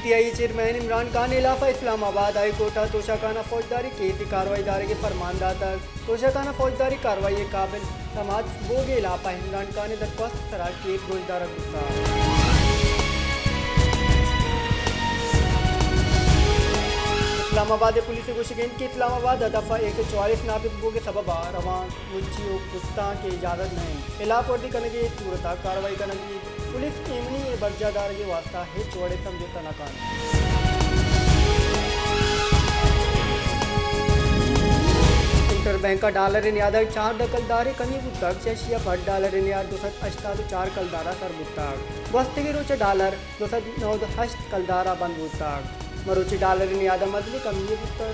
P T I ءِ چیئرمین عمران خان ءِ ہلاپ ءَ اسلام آباد ہائی کورٹ ءَ توشہ خانہ فوجداری کیس ءِ کاروائی دارگ ءِ فرمان داتگ۔ توشہ خانہ فوجداری کاروائی ءِ قابل سماعت بوگ ءِ ہلاپ ءَ عمران خان ءِ درخواست ءِ سرا کیس گوشدارگ بوتگ۔ اسلام آباد ءِ پولیس ءِ گوشگ انت کہ اسلام آباد ءَ دفعہ ایک سو چوالیس نافذ بوگ ءِ سبب ءَ روان مچی ءُ گستاں کہ اجازت نہ انت، ہلاپ ورزی کنگ ءِ صورت ءَ کاروائی کنگ بیت۔ پولیس ایمنی ءِ برجاہ دارگ ءِ واستہ ہچ وڑیں سمجھوتہ نہ کنت۔ انٹر بینک ءَ ڈالر ءِ نیاد ءَ چاردہ کلدارے کمی بوتگ، چہ ایشی ءَ پد ڈالر ءِ نیاد دو سد ہشتاد ءُ چار کلدار ءَ سر بوتگ۔ گوستگیں روچ ءَ ڈالر دو سد نود ءُ ہشت کلدار ءَ بند بوتگ۔ مروچی ڈالر ءِ نیاد ءَ مزنیں کمی یے بوتگ۔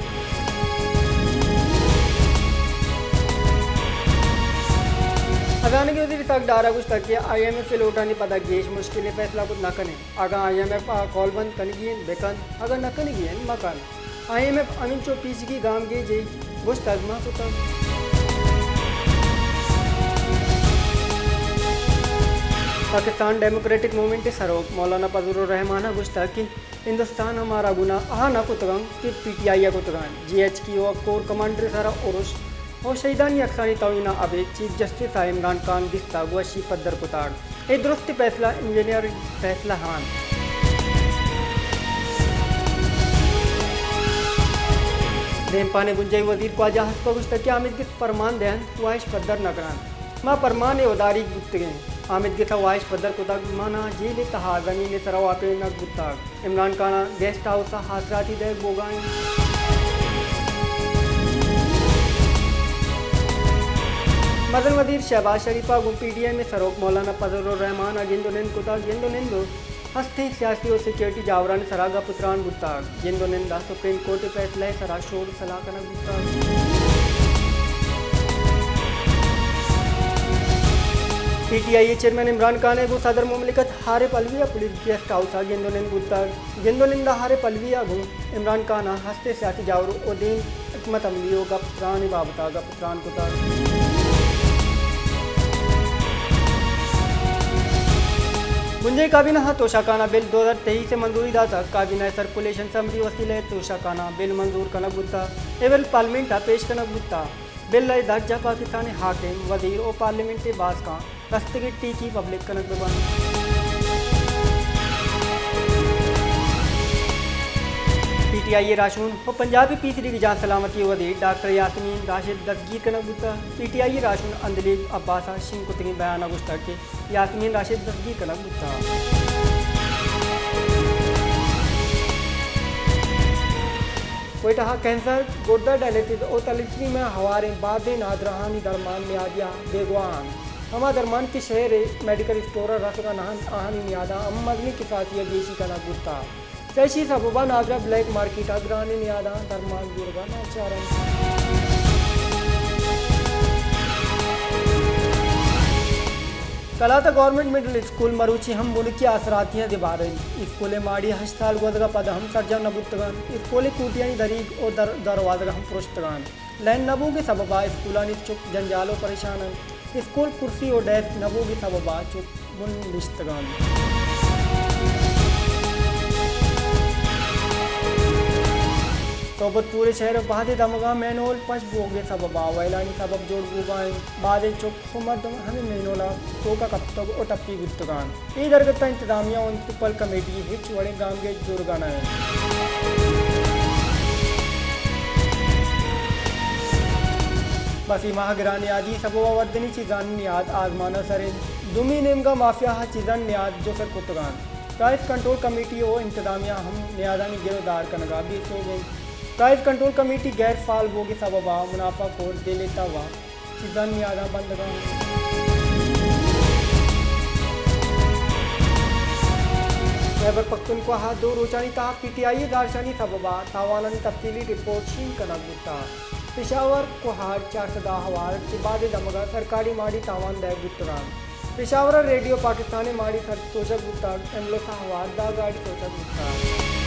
خزانگی وزیر اسحاق ڈار ءَ گوشتگ کہ آئی ایم ایف ءِ لوٹانی پد ءَ گیش مشکلیں فیصلہ کت نہ کنیں۔ اگاں آئی ایم ایف ءَ کول بند کنگی انت بہ کنت، اگاں نہ کنگی انت مہ کنت۔ آئی ایم ایف ءَ ہمینچو پیشگی گامگیجے گوشتگ مہ کتگ۔ پاکستان ڈیموکریٹک موومنٹ ءِ سروک مولانا فضل الرحمان ءَ گوشتگ کہ ہندوستان ءَ مارا گناہ آ نہ کتگ انت کہ پی ٹی آئی ءَ کتگ انت۔ جے ایچ کیو ءِ کور کمانڈر ءِ سرا ارش ءُ شہیدانی عکسانی توہین ءَ ابید چیف جسٹس ءَ عمران خان دیستگ ءُ اشی پدر کتگ۔ اے درستیں فیصلہ انجینئرنگ فیصلہ انت۔ دیمپان ءِ بنجاہی وزیر خواجہ حسب ءَ گوشتگ کہ آمید گس فرمان دئینت، واہش پدر نہ کننت۔ ما پرمان ءِ وداریگ بوتگیں۔ آمید گس ءَ واہش پدر کتگ، مانا جیل ءِ تہا زمین ءِ سرا واپینگ بوتگ۔ عمران خان ءَ گیسٹ ہاؤس ءَ آسراتی دئیگ بوگا انت۔ مزن وزیر شہباز شریف ءَ گوں پی ڈی ایم ءِ سروک مولانا فضل الرحمان ءَ گند ءُ نند کتگ۔ گند ءُ نند ءَ ہستیں سیاسی ءُ سیکورٹی جاورانی سرا گپ ءُ تران بوتگ۔ گند ءُ نند ءَ سپریم کورٹ ءِ فیصلہ ءِ سرا شور سلاہ کنگ بوتگ۔ پی ٹی آئی ءِ چیئرمین عمران خان ءَ گوں صدر مملکت عارف علوی ءَ پولیس گیسٹ ہاؤس ءَ گند ءُ نند بوتگ۔ گند ءُ نند ءَ عارف علوی ءَ گوں عمران خان ءَ ہستیں سیاسی جاور ءُ دیم حکمت عملی ءُ گپ تران ءِ بابت ءَ گپ تران کتگ۔ بنجاہی کابینہ ءَ توشہ خانہ بل دو ہزار تئیس ءِ منظوری داتگ۔ کابینہ ءِ سرکولیشن سمری وسیلہ ءَ توشہ خانہ بل منظور کنگ بوتگ۔ اے بل پارلیمنٹ ءَ پیش کنگ بوتگ۔ بل ءِ درج ءَ پاکستان ءِ حاکم، وزیر ءُ پارلیمنٹ ءِ باسکاں رستگیں ٹیکی پبلک کنگ بہ بنت۔ پی ٹی آئی ءِ راہشون ءُ پنجاب ءِ پیسریگیں جان سلامتی ءِ وزیر ڈاکٹر یاسمین راشد دزگیر کنگ بوتگ۔ پی ٹی آئی ءِ راہشون عبدالحق عباس ءَ شنگ کتگیں بیان ءَ گوشتگ کہ یاسمین راشد دزگیر کنگ بوتگ۔ کوئٹہ ءَ کینسر، گردہ ڈائلسس ءُ تلسیم ءَ ہواریں بازیں نادراہانی درمان نیادی ءَ بیگواہ انت۔ ہما درمان کہ شہر ءِ میڈیکل اسٹور ءَ رسگ ءَ نہ انت، آہانی نیاد ءَ ہم مزنیں کساسی ءَ گیشی کنگ بوتگ۔ چہ ایشی سبب ءَ نادراہ بلیک مارکیٹ ءَ گرانیں نیاداں درمان زورگ ءَ ناچار انت۔ کلات ءِ گورنمنٹ مڈل اسکول مروچی ہم بنکی آسراتیاں دیبار انت۔ اسکول ءِ ماڑی ہشت سال گوزگ ءَ پد ہم سرجم نہ بوتگ انت۔ اسکول ءِ کوٹیانی دریگ ءُ در-، دروازگ ہم پرشتگ انت۔ لین نہ بوگ ءِ سبب ءَ اسکولانی چک جنجال ءُ پریشان انت۔ اسکول کرسی ءُ ڈیسک نہ بوگ ءِ سبب ءَ چک بن نشتگ انت۔ صحبت پور ءِ شہر ءِ بازیں دمگاں مین ہول پش بوگ ءِ سبب ءَ ویلانی سبب جوڑ بوگ ءَ انت۔ بازیں چک ءُ مردم ہمے مین ہول ءِ توک ءَ کپتگ ءُ ٹپی بوتگ انت۔ اے درگت ءَ انتظامیہ ءُ انسپل کمیٹی ہچ وڑیں گامگیج زورگ ءَ نہ انت۔ بس اے ماہ گران نیادی سبب ءَ وردنی چیزانی نیاد آزمان ءِ سر انت۔ دومی نیمگ ءَ مافیا ءَ چیزانی نیاد جست کتگ انت۔ پرائس کنٹرول کمیٹی ءُ انتظامیہ ہم نیادانی گر ءُ دار کنگ ءَ بے سوب انت۔ پرائس کنٹرول کمیٹی غیر فعال بوگ ءِ سبب ءَ منافع خور دل ءِ تہ ءَ چیزانی نیاداں بندگ ءَ انت۔ خیبر پختونخوا ءَ دو روچانی تہ ءَ پی ٹی آئی ءِ دارشانی سبب ءَ تاوانانی تفصیلی رپورٹ شنگ کنگ بوتگ۔ پشاور، کوہاٹ، چارسد ءَ ہوار چہ بازیں دمگ ءَ سرکاری ماڑی تاوان دئیگ بوتگ انت۔ پشاور ءَ ریڈیو پاکستان ءِ ماڑی سر توچگ بوتگ، ایمبولینس ءَ ہوار دہ گاڑی توچگ بوتگ۔